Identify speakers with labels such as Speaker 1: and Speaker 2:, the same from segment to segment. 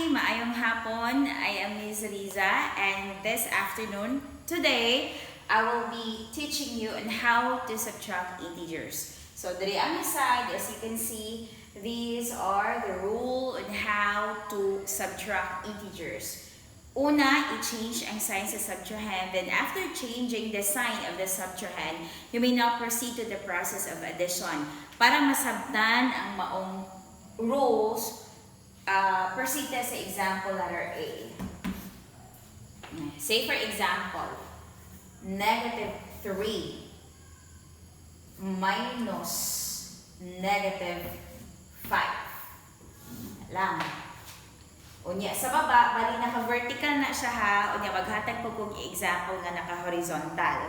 Speaker 1: Hi, maayong hapon. I am Ms. Riza, and this afternoon, today, I will be teaching you on how to subtract integers. So, diri ang side, as you can see, these are the rule on how to subtract integers. Una, i-change ang sign sa subtrahend. Then, after changing the sign of the subtrahend, you may now proceed to the process of addition. Para masabtan ang maong rules, proceed ta sa example letter A. Say, for example, negative 3 minus negative 5. Lang. Unya sa baba, bali naka-vertical na siya ha. Unya maghatag po kog example nga naka-horizontal.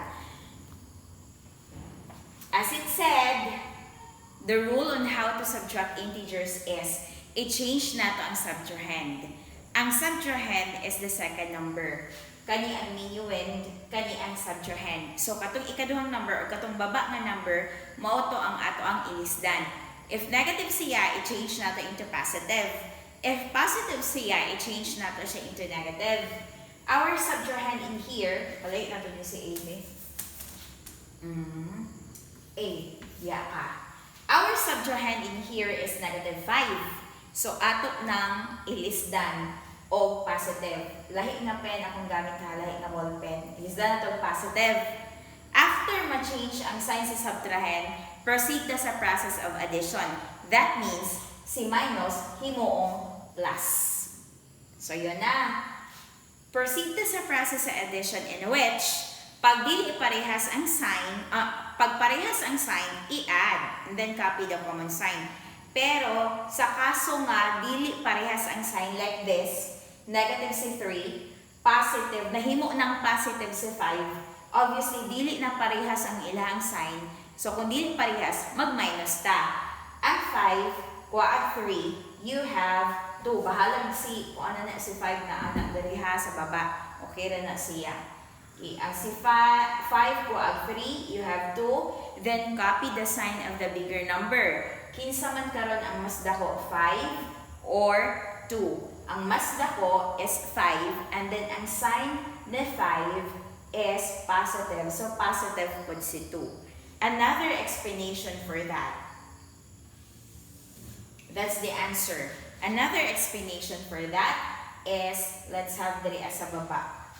Speaker 1: As it said, the rule on how to subtract integers is i-change nato ang subtrahend. Ang subtrahend is the second number. Kani ang minuend, kani ang subtrahend. So katong ikaduhang number o katong baba nga number, mao to ang ato ang ilisdan. If negative siya, i-change nato into positive. If positive siya, i-change nato siya into negative. Our subtrahend in here, palayo nato ni si A. A, ya ka. Our subtrahend in here is negative 5. So, ato nang ilisdan og positive. Lahi nga pen akong gamit ha, lahi nga ballpen. Ilisdan nato og positive. After ma-change ang sign sa subtrahend, proceed ta sa process of addition. That means, si minus himuong plus. So, yun na. Proceed ta sa process sa addition in which, pag dili parehas ang sign, pag parehas ang sign, i-add and then copy the common sign. Pero sa kaso nga dili parehas ang sign, like this, negative si 3, positive, nahimo ng positive si 5, obviously dili na parehas ang ilang sign. So kung dili parehas, mag-minus ta. Ang 5, kuha at 3, you have 2. Bahalag si, kung ano na si 5 na anak diri ha sa baba. Okay ra na siya. Okay, ang si 5 kuha at 3, you have 2. Then copy the sign of the bigger number. Kinsa man karon ang mas dako, 5 or 2? Ang mas dako is 5 and then ang sign ni 5 is positive. So positive pud si 2. Another explanation for that. That's the answer. Another explanation for that is, let's have diri sa baba.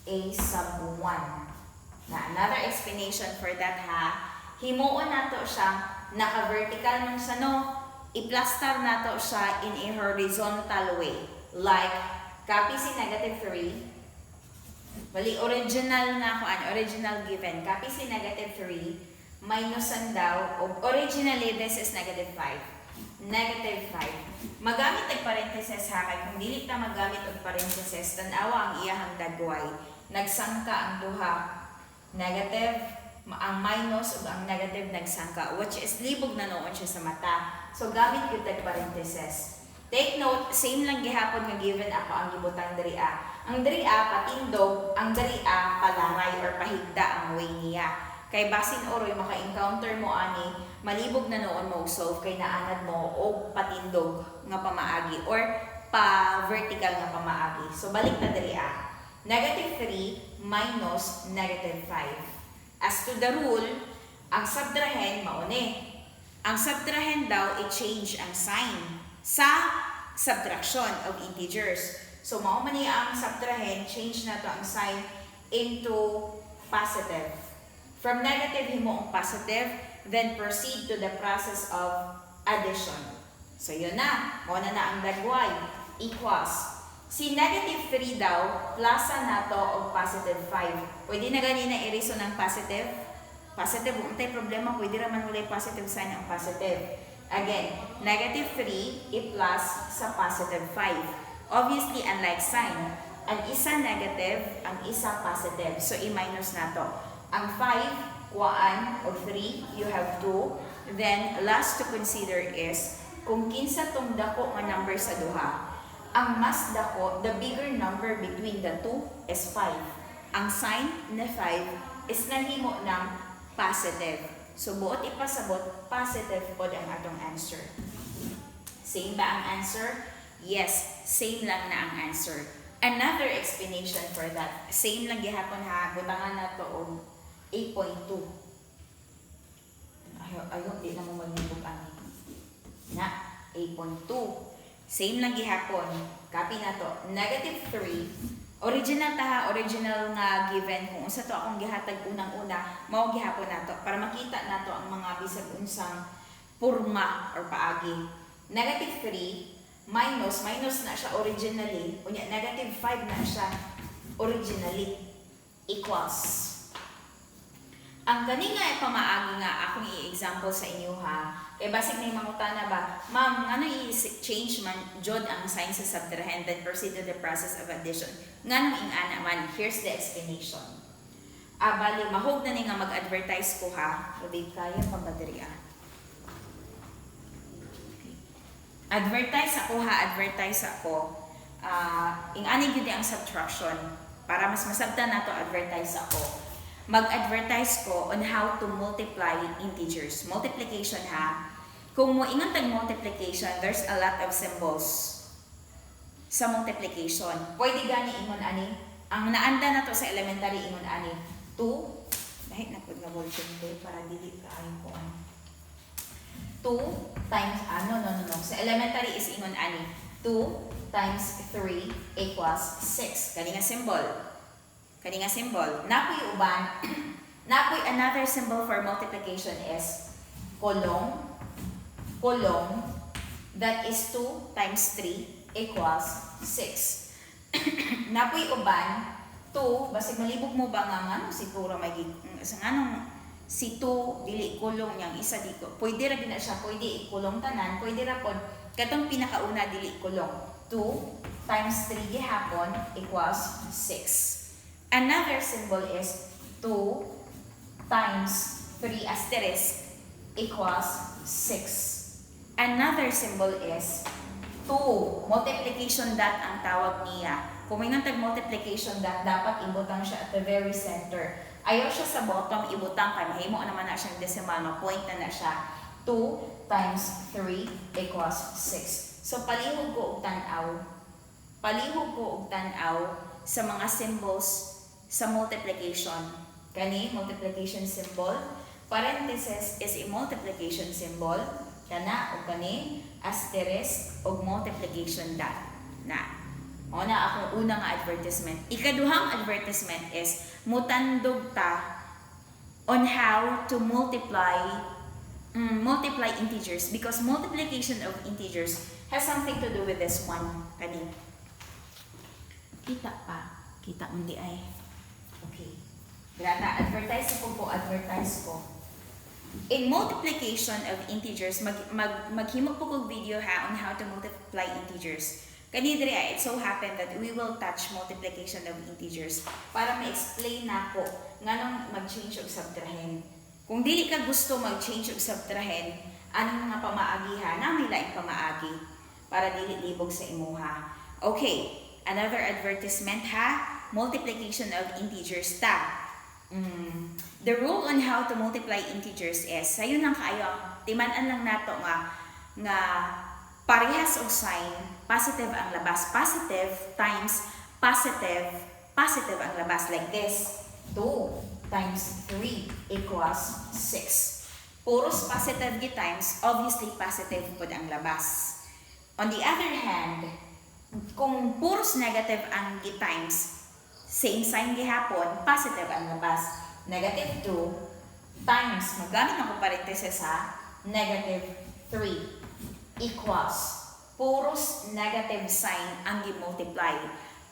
Speaker 1: A sub 1. Na another explanation for that ha, himuon nato siya, naka-vertical man siya, no, i-plastar nato siya in a horizontal way. Like, copy si negative 3, bali original nga kuan, original given, copy si negative 3, minusan daw, og originally this is negative 5. Negative 5. Magamit og parenthesis ha, kay kung dili ta magamit og parenthesis, tan-awa ang iyahang dagway. Nagsangka ang duha. Negative, ang minus ug ang negative nagsangka, which is libog na noon siya sa mata. So gamit gyud tag parenthesis. Take note, same lang gihapon nga given ako ang gibutang diri ah. Ang diri ah patindog, ang diri ah palaray or pahigda ang way niya. Kay basin oroy maka-encounter mo ani, malibog na noon mo solve kay naanad mo og patindog nga pamaagi or pa vertical nga pamaagi. So balik na diri ah. Negative 3 minus negative 5. As to the rule, ang subtrahend mao ni. Ang subtrahend daw, i-change ang sign sa subtraction of integers. So, mao man niya ang subtrahend, change na to ang sign into positive. From negative, himo ang positive, then proceed to the process of addition. So, yun na. Mao na na ang dagway. Equals. Si negative 3 daw, plusan nato og positive 5. Pwede na gani na i-reason ng positive? Positive, untay problema, pwede raman walay positive sign ang positive. Again, negative 3 i-plus sa positive 5. Obviously, unlike sign, ang isa negative, ang isa positive. So, i-minus nato. Ang 5, kuhaan, o 3, you have 2. Then, last to consider is, kung kinsa tong dako nga number sa duha, ang mas dako, the bigger number between the two is 5. Ang sign na 5 is nahimo ng positive. So, buot ipasabot, positive pod ang atong answer. Same ba ang answer? Yes, same lang na ang answer. Another explanation for that, same lang gihapon ha, butangan nato og 8.2. Ayo, ayo, di na mo maglibog ani. Na, 8.2. Same lang gihapon. Copy na to. Negative 3. Original ta ha, original nga given. Kung unsa to akong gihatag unang-una, mao gihapon nato para makita nato ang mga bisag unsang porma or paagi. Negative 3 minus, minus na siya originally, unya negative 5 na siya originally, equals. Ang kani nga pamaagi nga akong i-example sa inyo ha, kay basig na mangutana ba, "Ma'am, ngano i-change man jud ang sign sa subtrahend, then proceed to the process of addition? Nganong ingana man?" Here's the explanation. Ah, bali, mahog na ni nga mag-advertise ko ha. Di kaya pa ba diri ah? Okay. Advertise ako ha, advertise ako. Ah, ingani gyud ang subtraction para mas masabtan nato. Advertise ako. Mag-advertise ko on how to multiply integers. Multiplication ha. Kung mo ingon tag multiplication, there's a lot of symbols sa multiplication. Pwede gani ingon ani. Ang naanda na to sa elementary, ingon ani. 2, dahil na pud nga volume ko para dili ka ay ko ano. 2 times, ah, no. Sa elementary is ingon ani. 2 times 3 equals 6. Kani nga symbol. Kani nga symbol. Napoy uban, napoy another symbol for multiplication is kolong, kolong, that is 2 times 3 equals 6. Napoy uban, 2, basig malibog mo ba nga ngano si 2 ra may sa nganong si 2 dili kulong niyang isa di ko. Pwede ra gina siya, pwede ikulong tanan, pwede ra pod katong pinakauna dili kulong. 2 times 3 gihapon equals 6. Another symbol is 2 times 3 asterisk equals 6. Another symbol is 2. Multiplication dot ang tawag niya. Kung may tag multiplication dot, dapat ibutang siya at the very center. Ayaw siya sa bottom ibutang kay mahimo naman na siyang decimal, ma-point na na siya. 2 times 3 equals 6. So palihog ko og tan-aw. Palihog ko og tan-aw sa mga symbols sa multiplication. Kani multiplication symbol, parenthesis is a multiplication symbol, kana og kani asterisk og multiplication dot. Na. O na akong unang advertisement. Ikaduhang advertisement is mutandog ta on how to multiply integers because multiplication of integers has something to do with this one, kani. Kita pa. Kita mo di ay. Okay. Grata, advertise ko po, advertise ko. In multiplication of integers, maghimo po kog video ha on how to multiply integers. Kani diri ay, it so happened that we will touch multiplication of integers para ma-explain nako nganong mag-change og subtrahend. Kung dili ka gusto mag-change og subtrahend, anong mga pamaagi ha? Na may laing pamaagi para dili libog sa imuha. Okay, another advertisement ha, multiplication of integers ta. The rule on how to multiply integers is, sayo nang kaayo, timan-an lang nato nga parehas og sign, positive ang labas. Positive times positive, positive ang labas, like this. 2 times 3 equals 6. Puros positive gi times, obviously positive pod ang labas. On the other hand, kung puros negative ang gi times, same sign gihapon, positive ang labas. Negative 2 times, maggamit ako parenthesis ha, negative 3 equals, puros negative sign ang gi-multiply.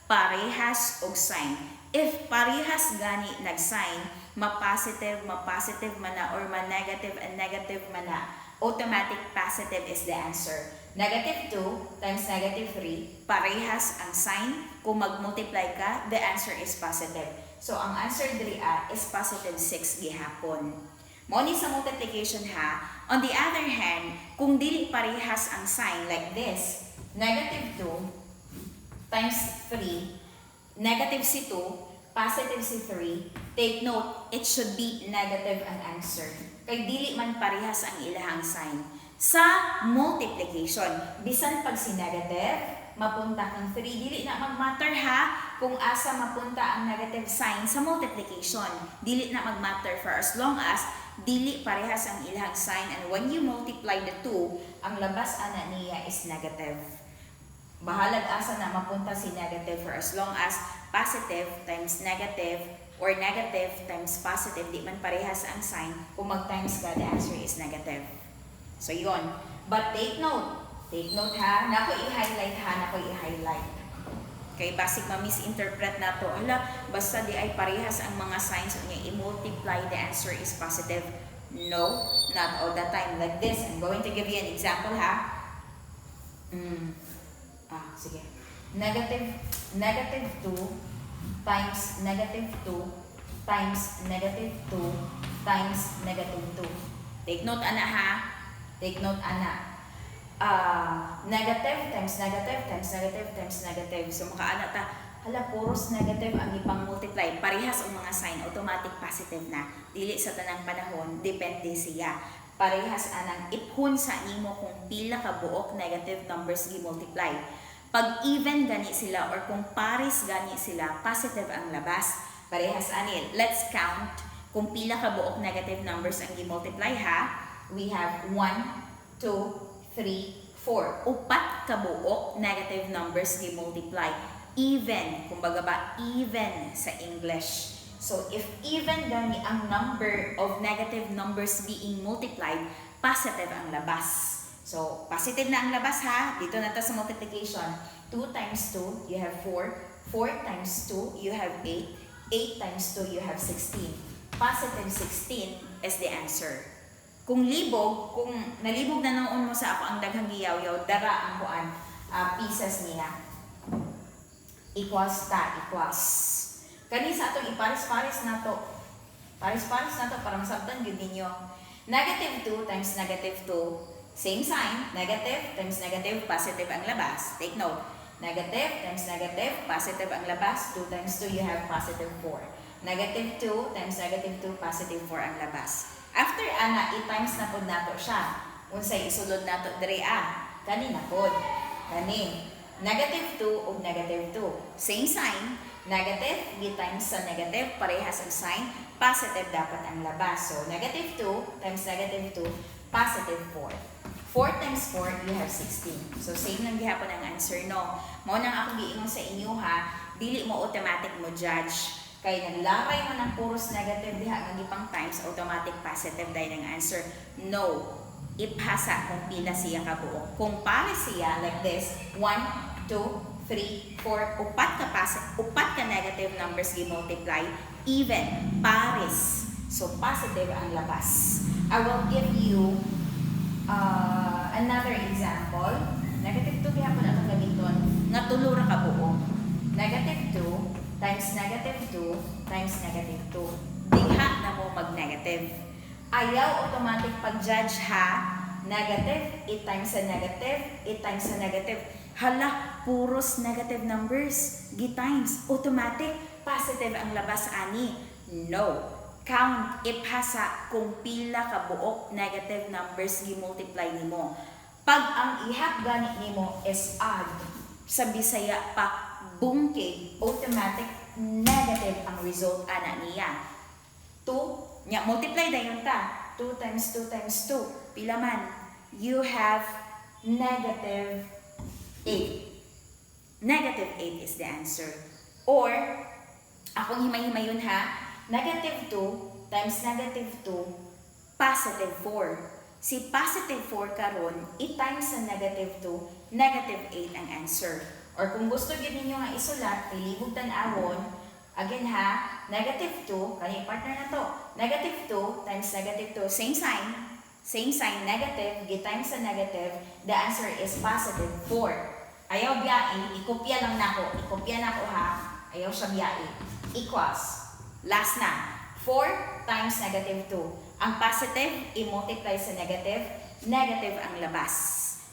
Speaker 1: Parehas og sign. If parehas gani nag-sign, ma-positive, ma-positive man na or ma-negative and negative man na, automatic positive is the answer. Negative 2 times negative 3, parehas ang sign. Kung mag-multiply ka, the answer is positive. So, ang answer diri ah, is positive 6 gihapon. Mao ni sa multiplication ha. On the other hand, kung dili parehas ang sign like this, negative 2 times 3, negative si 2, positive si 3, take note, it should be negative ang answer. Kay dili man parehas ang ilahang sign. Sa multiplication, bisan pag si negative, Mapunta kang 3. Dili na mag-matter ha kung asa mapunta ang negative sign sa multiplication. Dili na mag-matter for as long as dili parehas ang ilang sign and when you multiply the two, ang labas ana niya is negative. Bahalag asa na mapunta si negative, for as long as positive times negative or negative times positive, di man parehas ang sign, kung mag-times ka, the answer is negative. So, yon. But take note. Take note ha. Nako i-highlight ha. Nako i-highlight. Kay basig ma-misinterpret na to. Hala, basta di ay parehas ang mga signs niya, i-multiply, the answer is positive. No, not all the time. Like this, I'm going to give you an example ha. Ah, sige. Negative 2 times negative 2 times negative 2 times negative 2. Take note, ana ha. Take note, ana. Negative times negative times negative times negative. So makaana ta, hala, puros negative ang ipang multiply. Parehas ang mga sign, automatic positive na. Dili sa tanang panahon, depende siya. Parehas anang iphon sa nimo kung pila ka buok negative numbers gi-multiply. Pag even gani sila or kung pares gani sila, positive ang labas. Parehas ani. Let's count kung pila ka buok negative numbers ang gi-multiply ha. We have 1, 2, 3, 4. Upat ka buok negative numbers gi-multiply. Even, kumbaga ba, even sa English. So, if even gani ang number of negative numbers being multiplied, positive ang labas. So, positive na ang labas ha. Dito na to sa multiplication. 2 times 2, you have 4. 4 times 2, you have 8. 8 times 2, you have 16. Positive 16 is the answer. Kung libog, kung nalibog na noon mo sa ako ang daghang giyaw-yaw, dara ang kuan, pieces niya. Equals ta, equals. Kani sa atong ipares-pares na to. Pares-pares na to para masabtan gyud ninyo. Negative 2 times negative 2, same sign, negative times negative, positive ang labas. Take note. Negative times negative, positive ang labas. 2 times 2, you have positive 4. Negative 2 times negative 2, positive 4 ang labas. After ana, i-times na pod nato siya. Unsay isulod nato diri ah? Kani na pod. Kani. Negative 2 ug negative 2. Same sign, negative gi-times sa negative, parehas ang sign, positive dapat ang labas. So, negative 2 times negative 2, positive 4. 4 times 4, you have 16. So, same lang gihapon ang answer, no? Mao nang ako giingon sa inyo ha, dili mo automatic mo judge. Kay naglaray mo ng puros negative diha nga gipang times, automatic positive dahil ang answer. No. Iphasa kung pila siya kabuok. Kung pare siya like this, 1, 2, 3, 4, upat ka negative numbers gi-multiply, even, pares. So, positive ang labas. I will give you another example. Negative 2 gihapon atong gamiton nga tulo ra ka buok. Negative 2 times negative 2 times negative 2. Diha na mo mag-negative. Ayaw automatic pag-judge ha. Negative, i-times sa negative, i-times sa negative. Hala, puros negative numbers. Gi-times, automatic, positive ang labas ani. No. Count, iphasa kung pila ka buok negative numbers gi-multiply nimo. Pag ang ihap gani nimo is odd, sa Bisaya pa, bungkig, automatic negative ang result ana niya. 2, nya multiply dayon ta. 2 times 2 times 2, pila man? You have negative 8. Negative 8 is the answer. Or, akong himay-himayon ha, negative 2 times negative 2, positive 4. Si positive 4 karon, i-times sa negative 2, negative 8 ang answer. Or kung gusto gyud ninyo nga isulat, pilibog tan-awon, again ha, negative 2, kani partner na to, negative 2 times negative 2, same sign, negative, gi-times sa negative, the answer is positive 4. Ayaw biyai, ikopya lang nako, ikopya nako ha, ayaw siya biyai. Equals, last na, 4 times negative 2. Ang positive, i-multiply sa negative, negative ang labas.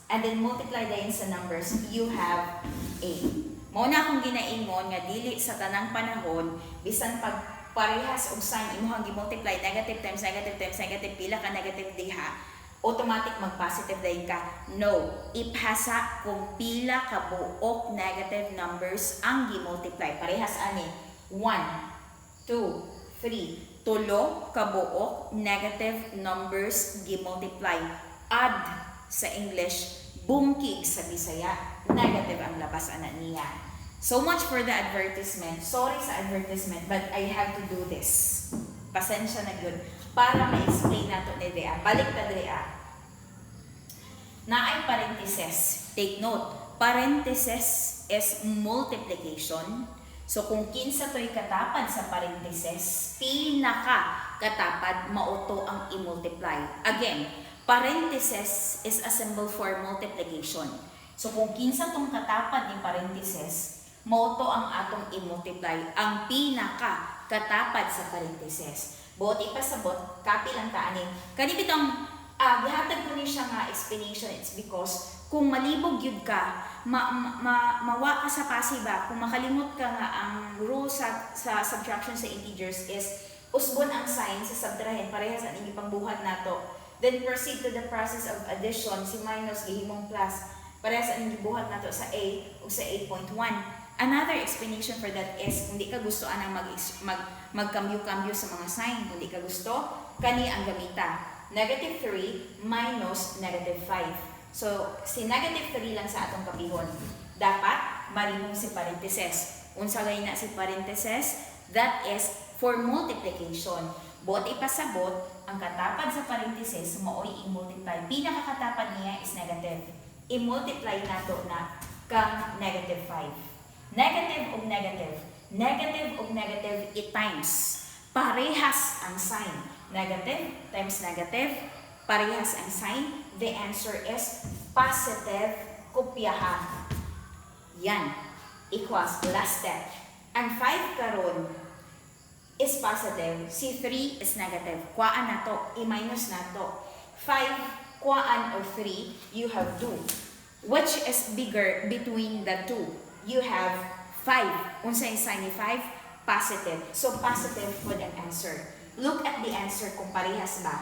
Speaker 1: And then multiply din sa numbers, you have 8. Mao na akong ginaingon nga dili sa tanang panahon, bisan pag parehas og sign imuhang gi-multiply negative times negative times negative, pila ka negative diha, Automatic mag-positive dayon ka. No, ipasa kung pila ka buok negative numbers ang gi-multiply. Parehas ani. 1, 2, 3. Tulo ka buok negative numbers gi-multiply. Odd sa English, bungkig sa Bisaya, negative ang labas ana niya. So much for the advertisement. Sorry sa advertisement, but I have to do this. Pasensya na gyud para ma-explain nato ni diri. Balik ta diri. Naay parenthesis. Take note, parenthesis is multiplication. So kung kinsa to'y katapad sa parenthesis, pinaka katapad mao to ang i-multiply. Again, parenthesis is a symbol for multiplication. So kung kinsa tong katapad ni parenthesis, mao to ang atong i-multiply, ang pinaka katapad sa parenthesis. Buot ipasabot, copy lang ta ani. Kani bitong gihatag ko ni siya nga explanation, it's because kung malibog gyud ka, ma, ma, ma, mawa ka sa pasi ba, kung makalimot ka nga ang rule sa subtraction sa integers is usbon ang sign sa subtrahen, parehas ang inyong pangbuhat nato. Then proceed to the process of addition, si minus gihimong plus, parehas ang gibuhat nato sa A ug sa 8.1. Another explanation for that is kung di ka gusto anang mag mag magkambyo-kambyo sa mga sign, kung di ka gusto, kani ang gamita. Negative 3 minus negative 5. So, si negative 3 lang sa atong kapihon. Dapat, marihong si parenthesis. Unsa gay na si parenthesis? That is for multiplication. Buot ipasabot, ang katapad sa parenthesis maoy i-multiply. Pinakakatapad niya is negative. I-multiply nato na kang negative 5. Negative ug negative. Negative ug negative i-times. Parehas ang sign. Negative times negative, parehas ang sign. The answer is positive, kopyaha. Yan. Equals last step. Ang 5 karon is positive, si 3 is negative. Kuhaan na to, i-minus na to. 5, kuhaan og 3, you have 2. Which is bigger between the two? You have 5. Unsa yung sign ni 5? Positive. So, positive for the answer. Look at the answer kung parehas ba.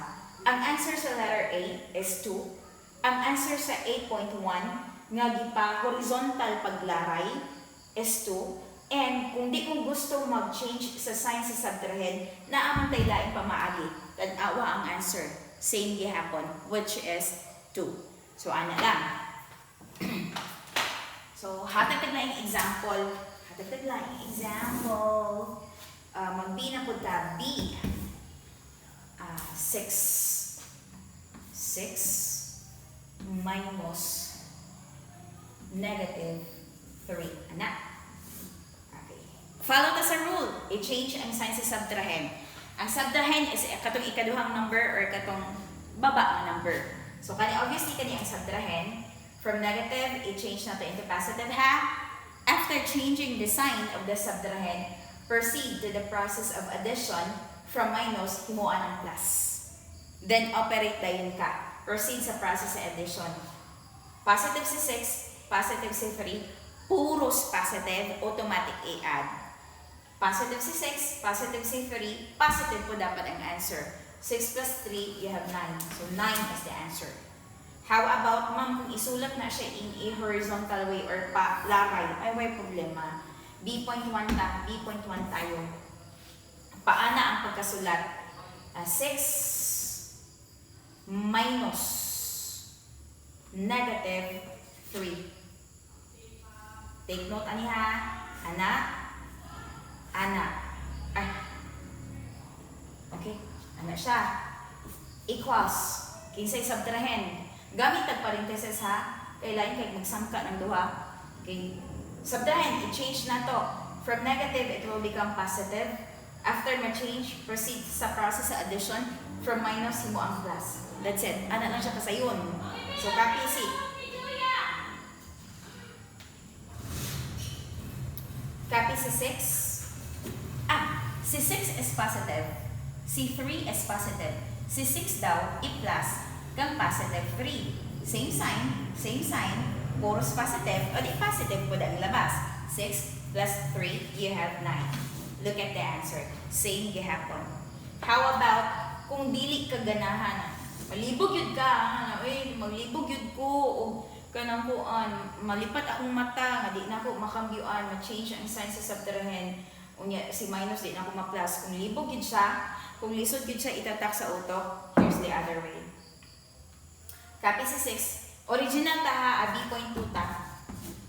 Speaker 1: Ang answer sa letter A is 2. Ang answer sa 8.1 nga gipa horizontal paglaray is 2. And kung di mo gusto mag-change sa sign sa subtrahen, naa man tay laing pamaagi. Tan-awa ang answer. Same gihapon, which is 2. So, ana lang. So, hatag tag laing example. Hatag tag laing example. Mag-B na pud ta. B. 6. 6 minus negative 3. Ana. Okay. Follow ta sa rule. I-change ang sign sa subtrahen. Ang subtrahen is katong ikaduhang number or katong baba nga number. So, kani obviously kani ang subtrahen. From negative, i-change na to into positive ha. After changing the sign of the subtrahen, proceed to the process of addition. From minus, himuan ang plus. Then, operate dayon ka. Proceed sa process sa addition. Positive si 6, positive si 3, puros positive, automatic i-add. Positive si 6, positive si 3, positive po dapat ang answer. 6 plus 3, you have 9. So, 9 is the answer. How about, ma'am, kung isulat na siya in a horizontal way or pa laray, ay, way problema. B.1 ta, B.1 tayo. Paana ang pagkasulat? 6 minus negative 3. Take note ani ha. Ana. Ana. Ay. Okay. Ana siya. Equals. Kinsay subtrahen? Gamit tag parenthesis ha. Kay lain kay magsangka ng duha. Okay. Subtrahen, i-change na to. From negative, it will become positive. After ma-change, proceed sa process sa addition. From minus, himo ang plus. That's it. Ana lang siya kasayon. So, copy si. Copy si 6. Ah, si 6 is positive. Si 3 is positive. Si 6 daw, i-plus kang positive 3. Same sign, puros positive, o di positive po ang labas. 6 plus 3, you have 9. Look at the answer. Same gihapon. How about kung dili ka ganahan? Malibog yun ka, ha? Uy, maglibog yun ko, o kanang kuan, malipat akong mata, nga di na ako makambyuan, ma-change ang sign sa subtrahend. Unya, si minus di na ako ma-plus. Kung libog yun siya, kung lisod yun siya itatak sa utok, here's the other way. Copy si 6. Original ta ha, ah, B.2 ta.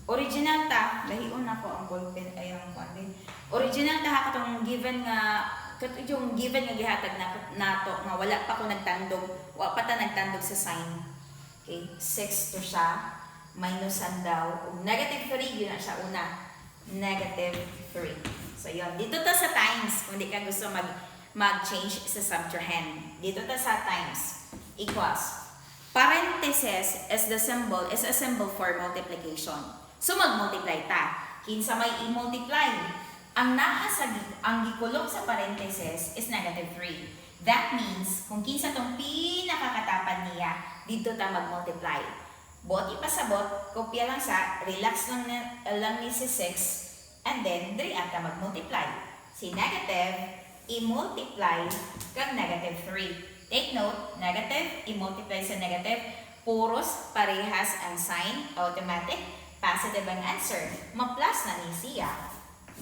Speaker 1: Original ta, lahion nako ang ballpen ay ang kuan din. Original ta ha katong given nga kato yung given nga gihatag na nato nga wala pa ko nagtandog, wa pa ta nagtandog sa sign. Okay, 6 to siya minusan daw ug negative 3 yun na siya una. Negative 3. So yun, dito ta sa times kung di ka gusto mag-change sa subtrahend. Dito ta sa times equals parenthesis is a symbol for multiplication. So mag-multiply ta. Kinsa may i-multiply? Ang naa sa ang gikulong sa parenthesis is negative 3. That means kung kinsa tong pinakakatapad niya, dito ta mag-multiply. Buot ipasabot, kopya lang sa, relax lang na, lang ni si 6, and then diri ata mag-multiply. Si negative, i-multiply kang negative 3. Take note, negative, i-multiply sa negative, puros parehas ang sign, automatic, positive ang answer. Ma-plus na ni siya.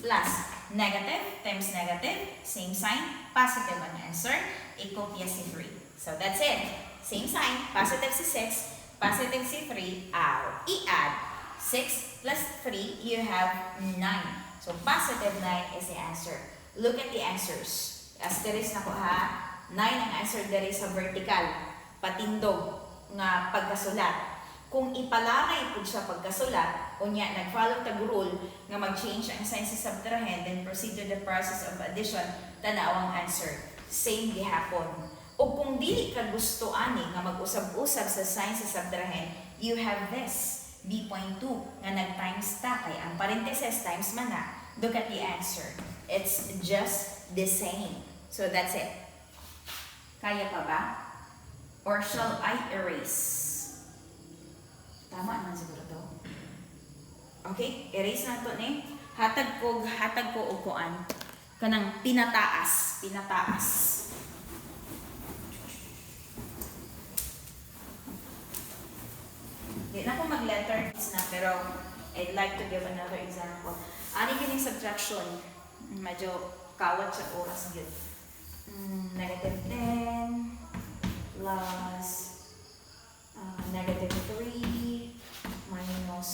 Speaker 1: Plus, negative times negative, same sign, positive ang answer, i-kopya si 3. So that's it. Same sign, positive si 6, positive si 3, aw, i-add. 6 plus 3, you have 9. So positive 9 is the answer. Look at the answers. Asterisk na ko ha. 9 ang answer diri sa vertical, patindog nga pagkasulat. Kung ipalamay pud siya pagkasulat, unya nag-follow tag rule nga mag-change ang sign sa subtrahend, then proceed to the process of addition, tanaw ang answer. Same gihapon. O kung dili ka gusto ani nga mag-usab-usab sa sign sa subtrahend, you have this B.2 nga nag-times ta kay ang parenthesis times man na. Look at the answer. It's just the same. So that's it. Kaya pa ba? Or shall I erase? Tama man siguro to. Okay, erase na to ni. Hatag ko og kuan. Kanang pinataas, pinataas. Di na ko mag-letters na pero I'd like to give another example. Ani kining subtraction, medyo kawat sa oras gyud. Negative 10 plus negative 3 minus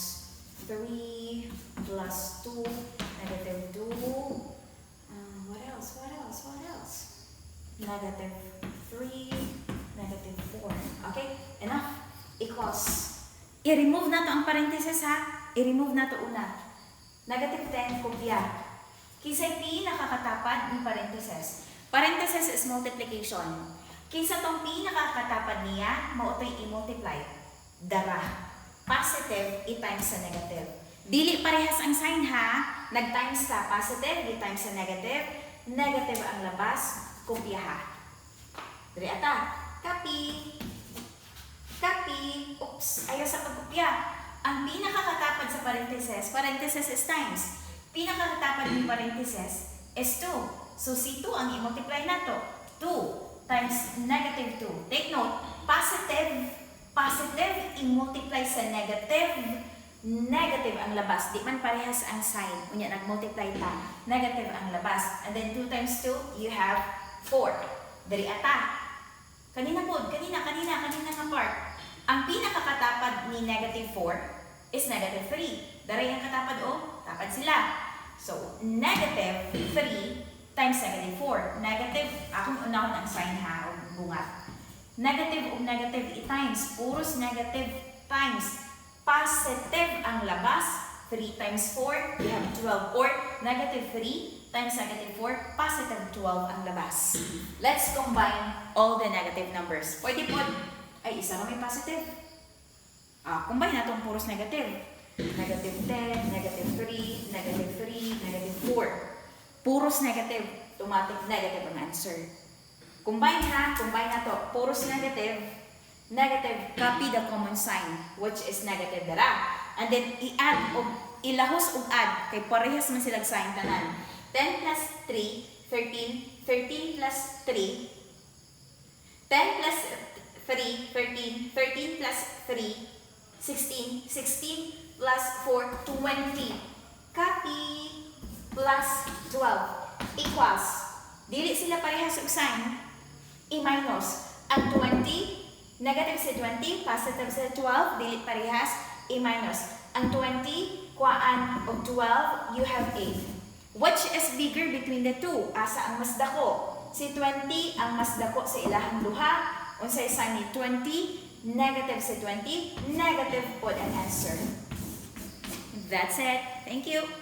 Speaker 1: 3 plus 2, negative 2. What else? What else? What else? Negative 3, negative 4. Okay? Enough. Equals. I-remove na to ang parenthesis ha. I-remove na to una. Negative 10, kopya. Kinsay pinakakatapad ni parenthesis? Parenthesis is multiplication. Kinsa tong pinakakatapad niya, mao to'y i-multiply. Dara. Positive i-times sa negative. Dili parehas ang sign ha. Nag-times ka positive, i-times sa negative. Negative ang labas, kopya ha. Diri ata. Copy. Copy. Oops, ayaw sa pagkopya. Ang pinakakatapad sa parenthesis, parenthesis is times. Pinakakatapad ni parenthesis is 2. So, si 2 ang i-multiply nato. 2 times negative 2. Take note, positive, positive, i-multiply sa negative, negative ang labas. Di man parehas ang sign. Unya, nag-multiply ta. Negative ang labas. And then 2 times 2, you have 4. Diri ata. Kanina po, kanina, kanina, kanina nga part. Ang pinakakatapad ni negative 4 is negative 3. Daray ang katapad o, tapad sila. So, negative 3 times negative 4. Negative, akong unahon ang sign ha, o bungat. Negative ug negative i-times, puros negative times. Positive ang labas, 3 times 4, we have 12. Or negative 3 times negative 4, positive 12 ang labas. Let's combine all the negative numbers. Pwede po, ay isa ra may positive. Ah, combine na itong puros negative. Negative 10, negative 3, negative 3, negative 4. Puros negative. Automatic negative ang answer. Combine ha, combine na to. Puros negative, negative, copy the common sign, which is negative dara. And then, i-add, o ilahos og add, kay parehas man silang sign tanan. 10 plus 3, 13, 13 plus 3, 10 plus 3, 3, 13. 13 plus 3, 16. 16 plus 4, 20. Copy. Plus 12 equals. Dili sila parehas og sign. I-minus. Ang 20, negative sa 20, positive sa 12, dili parehas, i-minus. Ang 20, kuhaan og 12, you have 8. Which is bigger between the two? Asa ang mas dako? Si 20 ang mas dako sa ilahang duha. Unsay sign ni 20? Negative sa 20, negative pod ang answer. That's it. Thank you.